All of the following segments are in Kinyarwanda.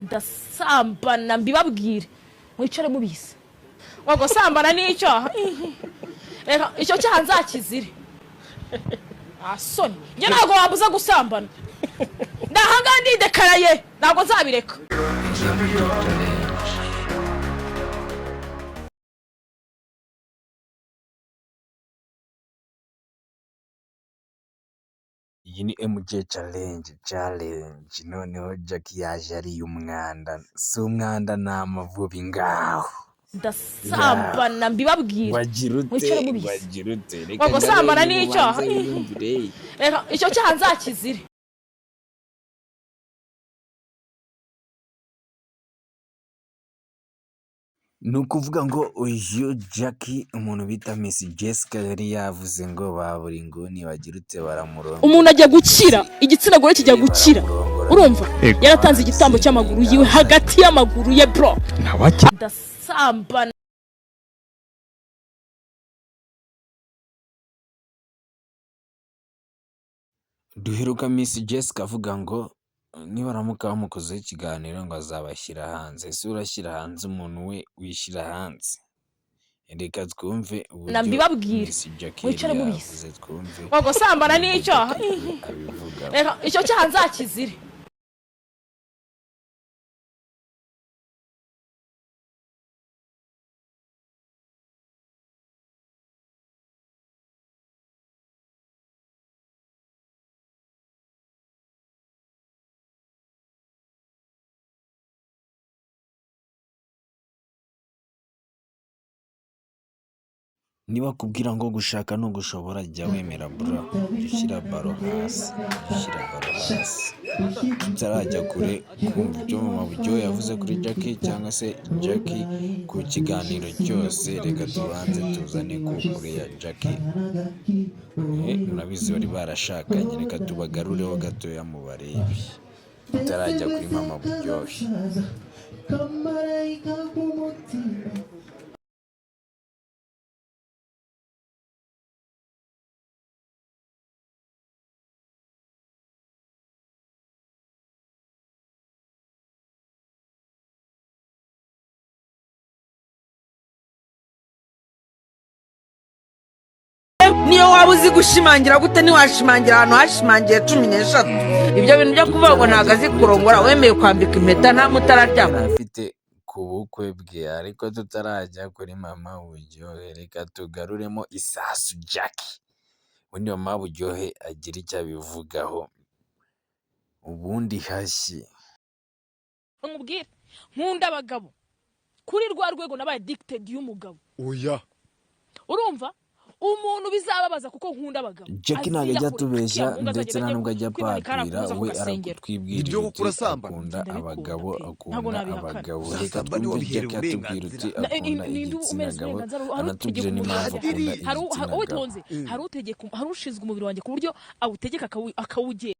Ndasambana mbibabwire, mwicare mubizi. Ngo gusambana ni icyaha? Reka icyo cyaha nzakizire. Asoni, njye ntabwo wambuza gusambana. Ndahangaha ndidekaraye, ntabwo nzabireka. Iyi ni MJ challenge. Noneho Jackie yaje ariye umwanda, si umwanda, ni amavubi ngaho. Ndasambana mbibabwire, Wagira ute? mwicare mubizi. Wagira ute? Ngo Reka gusambana ngarure ni icyaha? ubanze wiyumvire. Reka icyo cyaha nzakizire. Ni ukuvuga ngo uyu Jackie, umuntu bita Miss Jessica yari yavuze ngo ba buri nguni bagira ute, baramurongora. Umuntu ajya gukira, igitsina gore kijya gukira. Baramurongora. Urumva, yaratanze igitambo cy'amaguru yiwe, hagati y'amaguru ye, bro. Ntawaki. Ndasambana. Duheruka Miss Jessica avuga ngo nibaramuka bamukozeho ikiganiro ngo azabashyira hanze. Ese urashyira hanze umuntu we wishyira hanze? Reka twumve uburyo Na mbibabwire, Miss Jackie yari mwicare mubizi. yavuze, twumve Ngo gusambana ni uburyo icyaha? Jackie abivugaho. Reka icyo cyaha nzakizire. Niba kubwira ngo gushaka ni ugushobora, jya wemera bro, jya ushyira baro hasi, jya ushyira baro hasi. Tutarajya kure kumva ibyo Mama Buryohe yavuze kuri Jackie cyangwa se Jackie ku kiganiro cyose, reka tubanze tuzane couple ya Jackie. Murabizi bari barashakanye, reka tubagarureho gatoya mubarebe tutarajya kuri Mama Buryohe. Niyo waba uzi gushimangira gute, ntiwashimangira ahantu hashimangiye 13. Ibyo bintu byo kuvuga ngo ntabwo azi kurongora, wemeye kwambika impeta nta mutararyama. Yari afite ku bukwe bwe, ariko tutarajya kuri Mama Buryohe, reka tugaruremo isasu Jackie, ubundi Mama Buryohe agira icyo abivugaho, ubundi hashye. Nkubwire, nkunda abagabo kuri rwa rwego nabaye addicted y'umugabo. Oya. Urumva, umuntu bizababaza kuko nkunda abagabo Jackie ntabwo ajya aziyahura, atubeshya akiyamunga, ndetse azagenda nta nubwo ajya kwimanika hariya apapira kuza ku we, gasengero. aratwibwirira Nibyo uti koko urasambana? akunda Ndabikunda abagabo, pe, ntabwo akunda nabihakana. abagabo. Reka Uzasamba twumve ntiwabiherewe Jackie atubwira uti uburenganzira. akunda Ninde igitsina umeze gabo, uburenganzira? Hari anatubwire utegeka umubiri n'impamvu wanjye. akunda Padiri. Hari igitsina gabo. uwitonze, hari utegeka, hari ushinzwe umubiri wanjye ku buryo awutegeka akawugenda.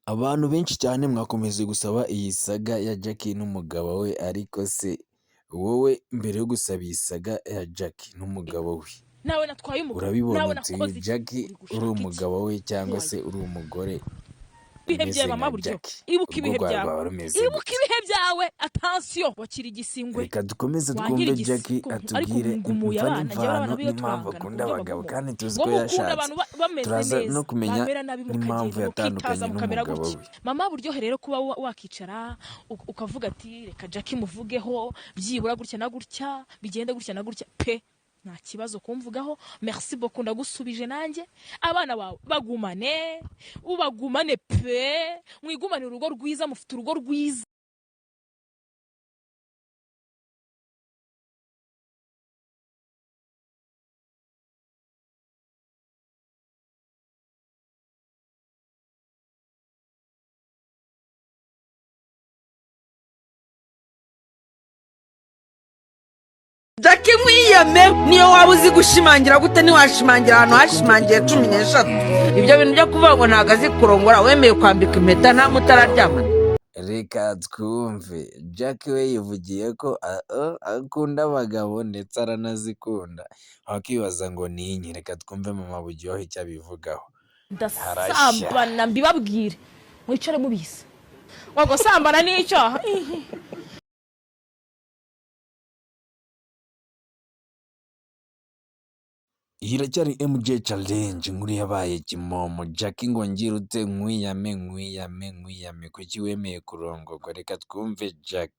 Abantu benshi cyane mwakomeje gusaba iyi saga ya Jackie n'umugabo we, ariko se wowe mbere yo gusaba iyi saga ya Jackie n'umugabo we, Nawe natwaye umugabo, urabibona nawe uti nakoze iki? Jackie Uri uri gushaka iki? umugabo we cyangwa se uri umugore Ibihe umeze byawe, mama nka Buryo, Jackie, ibuka urugo ibihe rwawe byawe, rwaba rumeze ibuka gute? ibihe byawe. Attention, wakira igisingwe Reka dukomeze twumve wangirigise Jackie ariko atubwire ngumuye imva abana, njyewe abana n'imvano biyo n'impamvu turangana ku akunda buryo abagabo bagumuka. kandi tuzi Ngo ko mukunda yashatse. abantu bameze Turaza neza, no kumenya bamera nabi n'impamvu mukagenda mukitaza yatandukanye mukamera n'umugabo gutya. we. Mama Buryohe rero, kuba wakicara ukavuga ati reka Jackie muvugeho byibura gutya na gutya, bigende gutya na gutya pe, nta kibazo kumvugaho. Merci beaucoup, ndagusubije nanjye. Abana bawe bagumane, ubagumane pe, mwigumane urugo rwiza, mufite urugo rwiza. Jackie nkwiyamye. Nkwiyame, niyo waba uzi gushimangira gute ntiwashimangira ahantu hashimangiye 13. Ibyo bintu byo kuvuga ngo ntabwo azi kurongora, wemeye kwambika impeta nta mutararyamana. Reka twumve Jack we yivugiye ko akunda abagabo ndetse aranazikunda, wakibaza ngo ni inki. Reka twumve mama Buryohe icyo abivugaho. Harashya. Ndasambana mbibabwire, mwicare mubizi ngo gusambana ni icyaha. Iyi iracyari MJ Challenge, inkuru yabaye kimomo. Jack ngo ngira ute? Nkwiyame, nkwiyame, nkwiyame, kuki wemeye kurongorwa? Reka twumve Jack.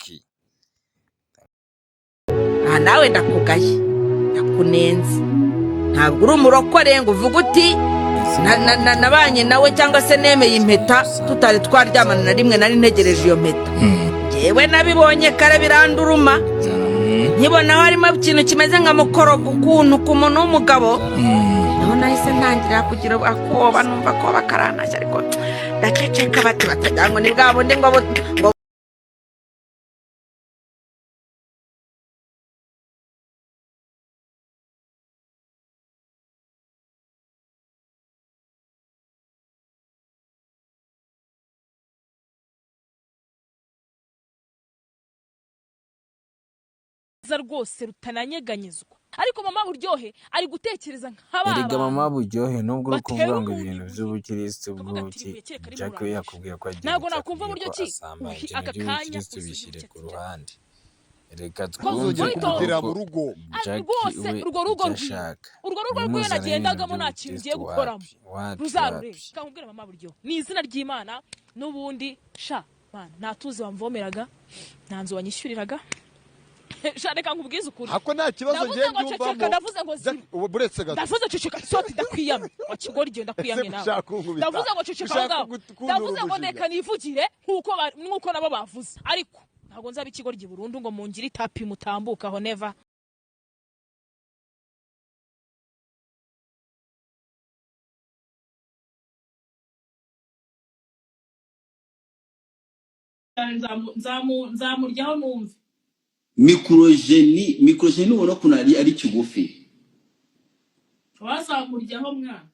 Aha nawe ndakugaye, ndakunenze, ntabwo uri umurokore ngo uvuge uti nabanye nawe cyangwa se nemeye impeta tutari twaryamana na rimwe, nari ntegereje iyo mpeta. Yewe, nabibonye kare biranduruma, nkibona harimo ikintu kimeze nka mukorogo ukuntu ku muntu w'umugabo, naho nahise ntangira kugira akoba, numva akoba karantashye, ariko ndaceceka, bati batagira ngo ni bwa bundi ngo ngo. Rwose rutananyeganyezwa, ariko mama Buryohe ari gutekereza nk'aba Erega mama bantu Buryohe, nubwo uri batera kuvuga ngo umuntu ibintu ibuye by'ubukirisitu akavuga ati bw'ubuki, ibuye kereka Jack we rimurangije. yakubwiye ko agira Ntabwo icyo nakumva akubwiye buryo ko ki asambana. uhi Ibyo aka bintu kanya by'ubukirisitu usubiza bishyire icyo ku ati ruhande, reka ko twumve Ntuzongere kumugera uko mu rugo. Jack rwose we urwo rugo icyo rwiwe, ashaka. urwo rugo rwiwe Ntimuzane ibintu nagendagamo nta kintu ngiye by'ubukirisitu, gukoramo. wapi wapi Ruzarure wapi. reka nkubwire mama Buryo, ni izina ry'Imana n'ubundi sha mana, nta tuzi wamvomeraga, nta nzu wanyishyuriraga sha, reka nkubwize ukuri. Hako nta kibazo Ndavuze ngiye ngo ceceka, mbyumvamo. ndavuze ngo Jack, ziba. ubu buretse gato. Ndavuze ceceka soti, ndakwiyamye wa kigoryi, ndakwiyamye Ese nawe. gushaka kunkubita? Ndavuze ngo ceceka aho Gushaka ngaho. kuntera Ndavuze ngo umujinya. ndeka nivugire nk'uko nabo bavuze, ariko ntabwo nzaba ikigoryi burundu ngo mungire itapi mutambukaho, never. Nzamuryaho numve. Mikorojeni, mikorojeni, ubona ukuntu ari kigufi. Wazamuryaho mwana.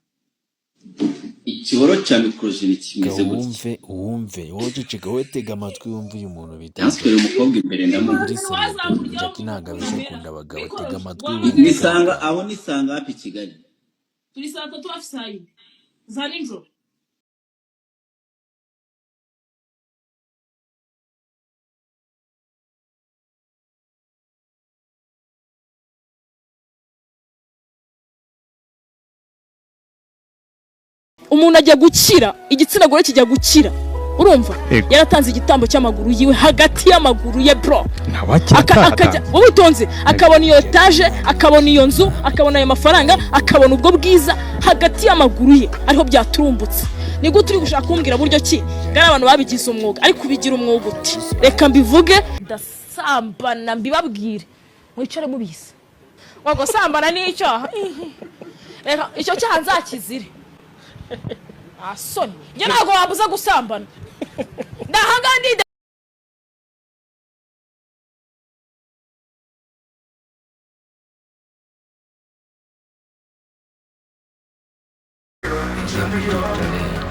Ikiboro cya mikorojeni kimeze gutya. Wumve, wumve wowe, ceceka wowe, tega amatwi wumve uyu muntu bita Yanswereye Jack. umukobwa imbere ndamuha. Muri seriye pe, Wazamuryaho Jack ntabwo abeshya, numera akunda abagabo. Tega mikoroje amatwi wumve kano Nisanga kantu. aho, nisanga hapi Kigali. Turi saa 3 hafi saa 4 za nijoro. Umuntu ajya gukira, igitsina gore kijya gukira, urumva? Yego. Yaratanze igitambo cy'amaguru yiwe, hagati y'amaguru ye bro. Ntawakira. Akajya wowe utonze, akabona iyo etaje, akabona iyo nzu, akabona ayo mafaranga, akabona ubwo bwiza, hagati y'amaguru ye ariho byaturumbutse. Ni gute uri gushaka kumbwira buryo ki bwari abantu babigize umwuga? Ariko ubigira umwuga uti reka mbivuge, ndasambana mbibabwire, mwicare mubizi ngo gusambana ni icyaha. Reka icyo cyaha nzakizire asoni, njye ntabwo wambuza gusambana, ndahangaha ndi. MJ Challenge.